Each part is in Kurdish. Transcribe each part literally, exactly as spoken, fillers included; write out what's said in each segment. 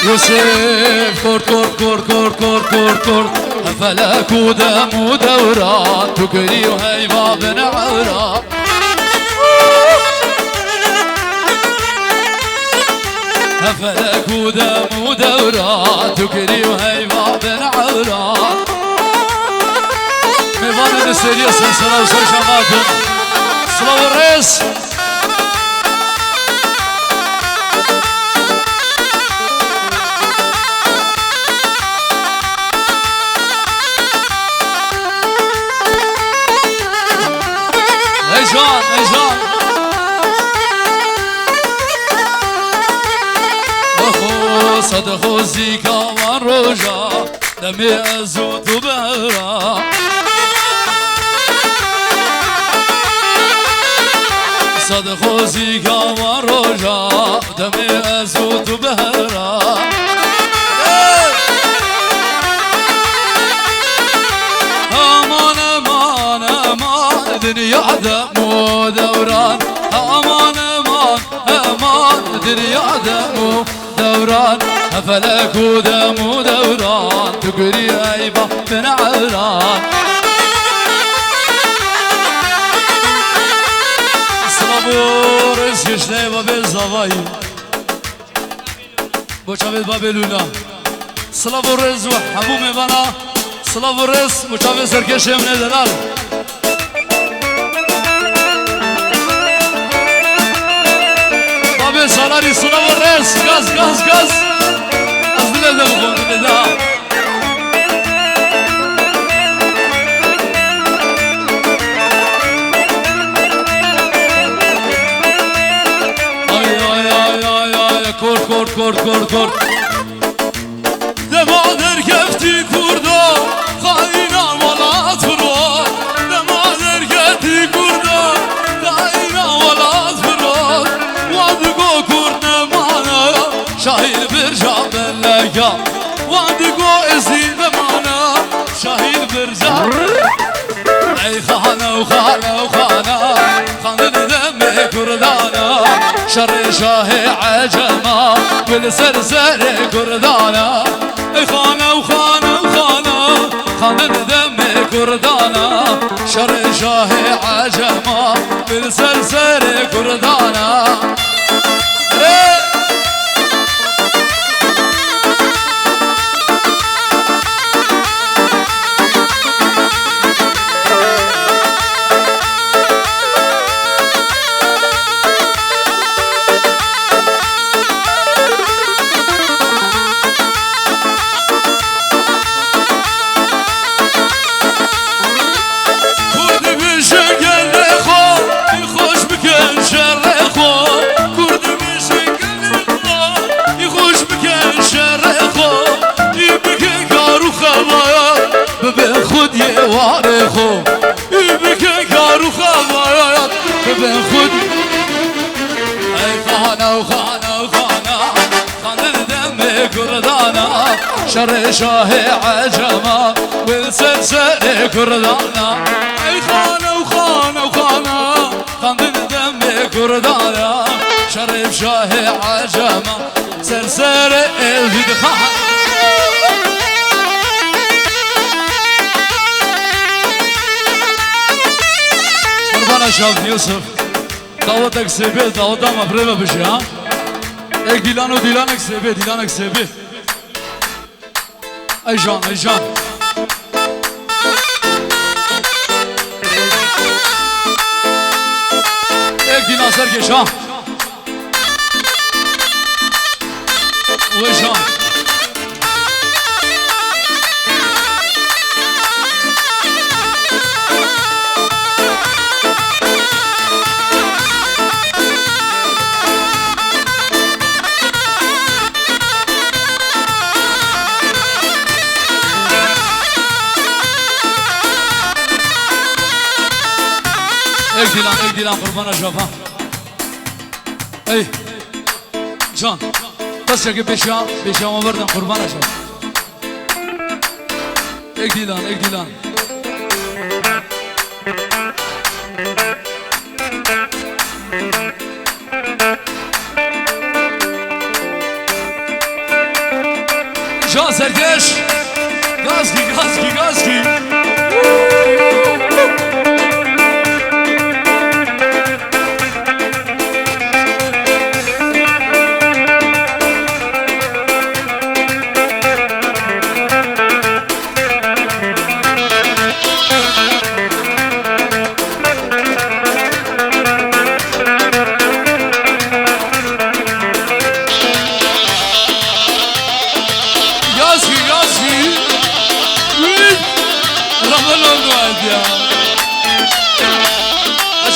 Yusuf, kort, kort, kort, kort, kort, kort, kort. He felek û dem û dewran, tu girî û heyva bin ewran. He felek û dem û dewran, tu girî û heyva bin ewran. Mêvanê di seriya ser sera û ser şema bin. Silav û rêz. Heyecan, heyecan. Oxo, sed xozîka wan roja. Demê ez û tu bi hev ra. Sed xozîka wan roja, demê ez û tu bi hev ra. Aman, aman, aman, dinya dem û dewran. Aman, aman, aman, dinya dem û dewran, he felek û dem û dewran, tu girî eyba bin ewran. Silav û rêz jê ji babê Zavayî. Bo çavê babê Lûna. Silav û rêz û hemû mêvana. Silav û rêz û çavê serkêşê min ê delal. Babê Salarî, silav û rêz. Gaz, gaz, gaz. Ez dilê de bixwim, dilê de. Ay, ay, ay, ay, ay. Kort, kort, kort, kort, kort. Dema derkeftî Kurdo, xayîna welat firoş. Dema derkeftî Kurdo, xayîna welat firoş. Wan digo Kurd nemane, şahî li birca beleka. Wan digo Êzî nemane, şahî li birca. Ey xane û xane û xane, xandin demê Kurdana, şerê şahê Ecema, wê li ser serê Kurdana. Ey xane û xane û xane, xandin demê Kurdana, şerê şahê Ecema, wê li ser serê Kurdana. Ê! Kurd dibêje gelê xwe, xweş bikin şerê xwe. Kurd dibêje gelê xwe, xweş bikin şerê xwe. Î bikin kar û xebat, bibin xwediyê warê xwe. Î bikin kar û xebat, bibin xwediyê. Ey xane û xane û xane. Xandin demê Kurdana, şerê şahê Ecema, wê li ser serê Kurdana. Ey xane û xane û xane, xandin demê Kurdana, şerê şahê Ecema, ser serê Êzîd xan. Qurbana Şevdî Yusuf. Dawetek sêbê, daweta me bi rê ve bijî, ha? Ek dîlan û dîlanek sêbê, dîlanek sêbê. Ey can, ey can. Ek dîlan serkêş, ha? Wê can. Ek dîlan, ek dîlan, qurbana şafa. Ey. Can. Qeseke pêşiya, pêşiya wan verdin qurbana şafa. Ek dîlan, ek dîlan.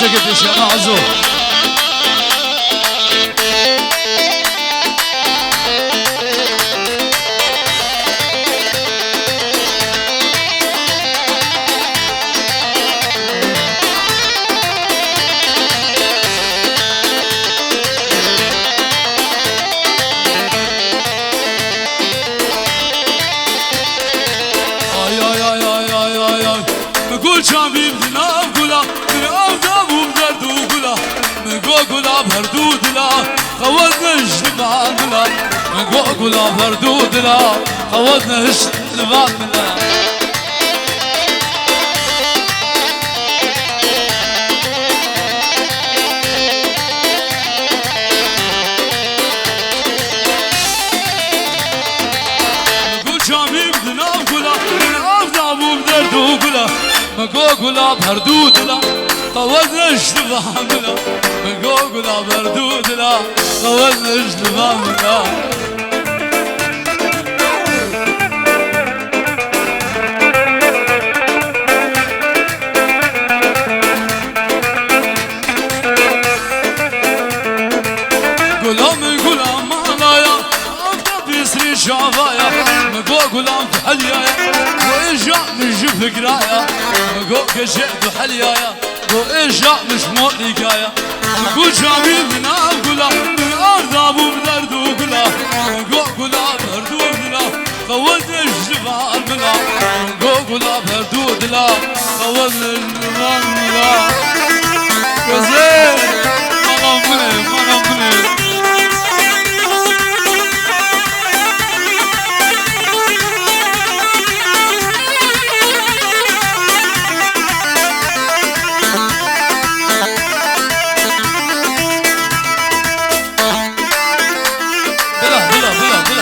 Çekil pêşiya me Ezo. Ay, ay, ay. Gul çavîm di nav gula, di nav dabûm derd û gula. Min go gula berdû dila, xewet nişt li van dila. Min go gula berdû dila, xewet nişt li van dila. Gul çavîm di nav gula, di nav dabûm derd û gula. Min go gula berdû dila, xewet nişt li van dila. Min go gula berdû dila, xewet nişt li van dila. Gula min gula malaya, avda pîsrî şavaya. Min go gulam tu heliyaya, go êja min ji fikraya. Min go gece tu heliyaya, go êja min ji morîkaya. Min go çavî min av gula, min arda bûm derd û gula. Min go gula berdû dila, xewet nişt li van dila. Min go gula berdû dila, xewet nişt li van dila. Gözler, mala min ê, mala min ê. Bila, bila, bila, bila.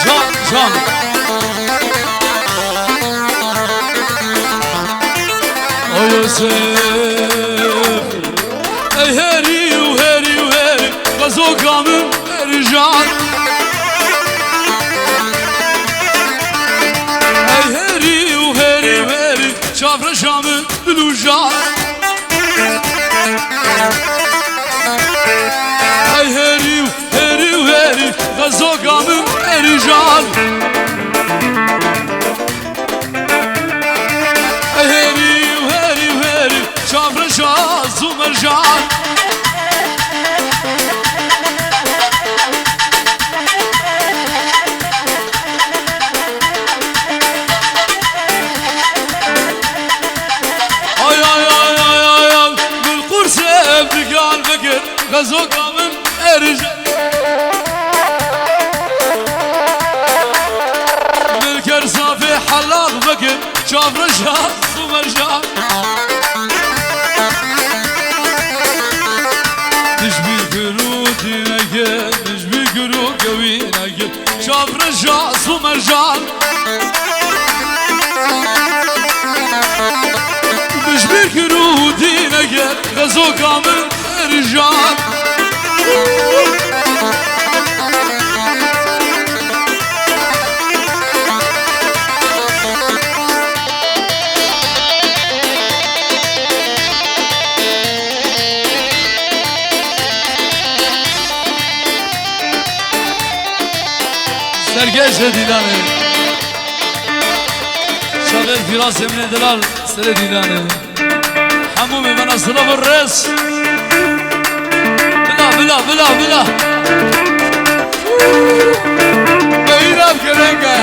Can, can. O Yusuf. Ey herî û herî û herî, xezoka min erî jan. Ey herî û herî û herî, çavreşa min dil û jan. Ey herî û herî û herî, xezoka min erî jan. Herî, herî, herî, çavreşa zû mercan. Ay, ay, ay, ay, ay, ay, min qursê digan vekir, xezoka min erî jan. Min ker zafê helaq vekir, çavreşa zû mercan. Dijbî kir û dîneke, dijbî kir û gewîneke, çavreşa zû mercan. Dijbî kir û dîneke, xezoka min erî jan. Sergeşe dîlanê. Şaxê Fîrazê min ê delal serê dîlanê. Hemû mêvana silav û rêz. Bila, bila, bila, bila. Beyra girenge.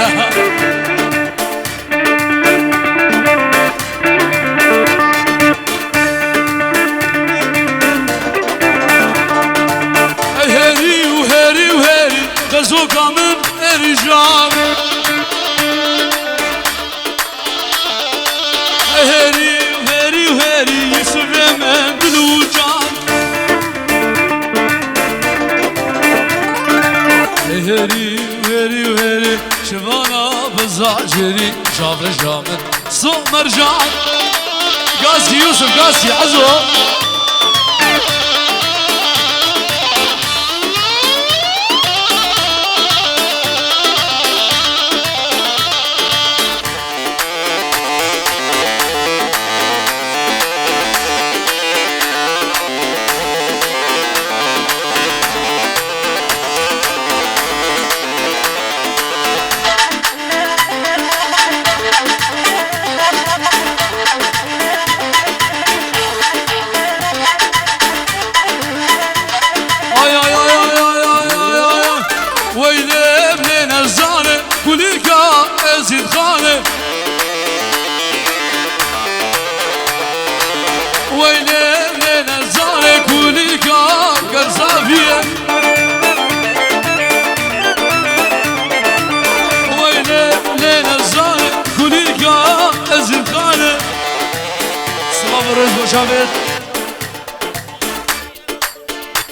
Ey herî û herî û herî, xezoka min erî jan. Herî, herî, herî, Yusufê min dil û can. Herî, herî, herî, şivana bizacerî, çavreşa min zû mercan. Yusuf Gazî, Ezo. Ay, ay, ay. Weylê lê nezane kulîka Ezîd Xanê. Weylê lê nezane kulîka Gerzaviyê. Weylê lê nezane kulîka Ezîd Xanê. Silav û rêz bo şavê.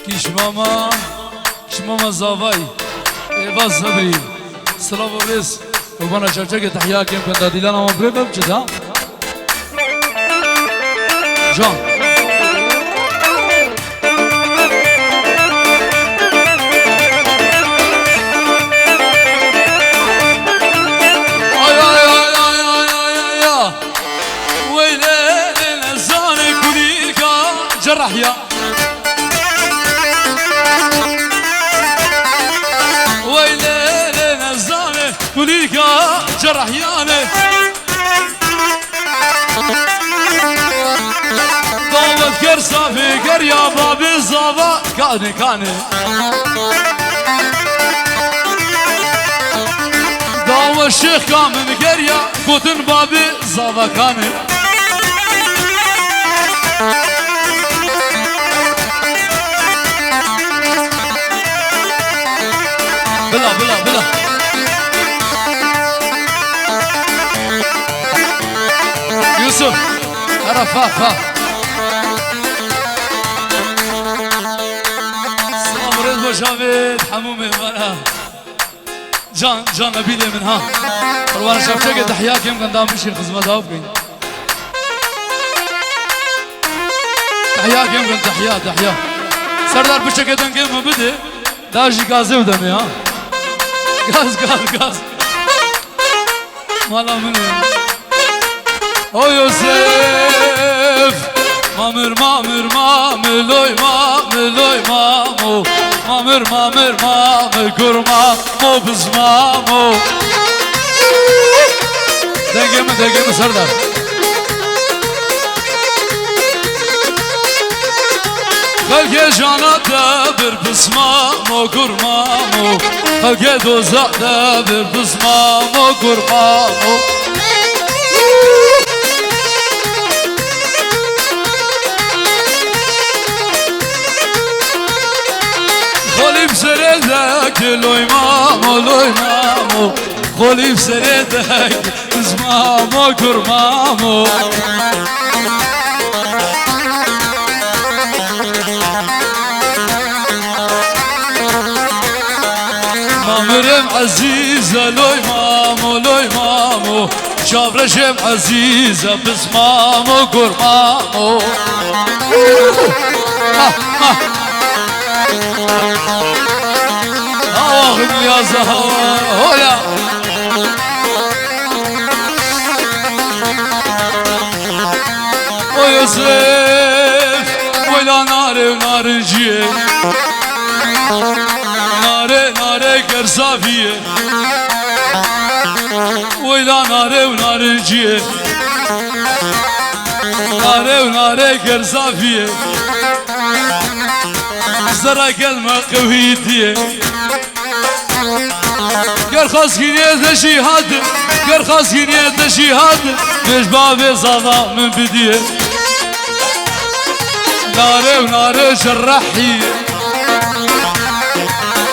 Kîşmama, kîşmama zavay. Êva Sebrî. Silav û rêz. Qurbana çavçekê tehya kêm kin da dîlana wan birê bibçit ha. Can. Ay, ay, ay. Weylê lê nezane kulîka cerrahya. Weylê lê nezane kulîka cerrahyane. Dawet ker safê ker ya babê zava kanê kanê. Dawa şêxka min geriya, gotin babê zavakanê. Bila, bila, bila. Yusuf, here fa, fa. Silav û rêz bo şavê hemû mêvana. Can, can Nebîlê min ha. Qurban şevçekê tehya kêm kin da bişîn xizmeta bikin. Tehya kêm kin, tehya, tehya. Serdar piçekê dengê min bidê. Da jî gazê bide me ha. Gaz, gaz, gaz. Mala min e. O Yosef, mamir, mamir, mamiloy, mamiloy, mamo. Mamir, mamir, mamir, gur mamo, biz mamo. Dengê min, dengê min Serdar. Xelkê jana te bir biz mamo, gur mamo. Xelkê doza te bir biz mamo, gur mamo. Xolî bi serê dek, loy mamo, loy mamo. Xolî bi serê dek, biz mamo, gur mamo. Mamirem ezîz e, loy mamo, loy mamo. Çavreşem ezîz e, biz mamo, gur mamo. Ah, ah. Ah, Niyaz, ah, hola. O Yosef, weyla nare û narinciyê. Nare, nare gerzaviyê. Weyla nare û narinciyê. Nare û nare gerzaviyê. Zera gel me qewîtiyê. Ger xwezgîniyê te jî hat, ger xwezgîniyê te jî hat, bêj bavê zava min bidiyê. Nare û nare cerrahî,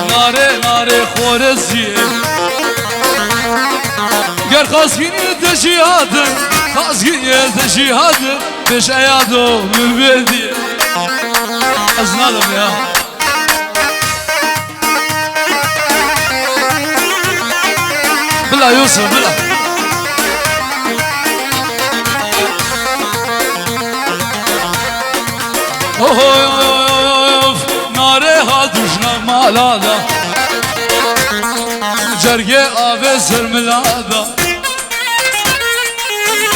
nare, nare xorezî. Ger xwezgîniyê te jî hat, xwezgîniyê te jî hat, bêj eyado min bêdiyê. Ez nadim ya. Bila Yusuf, bila. Lada. Cergê avê zermilada.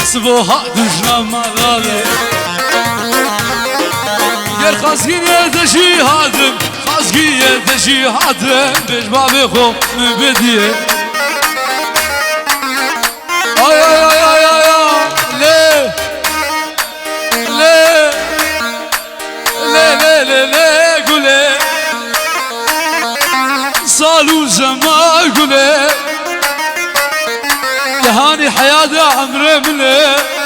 Sivo ha dujna malade. Ger xazgînê de jî hadim, xazgînê de jî hadim, bêj bavê xo min bediye. Ay, ay, ay, ay, ay, ay. Lê, lê, lê, lê, lê, lê, gulê. Sal û zeman gulê. Li hanî heyat e emrê min e.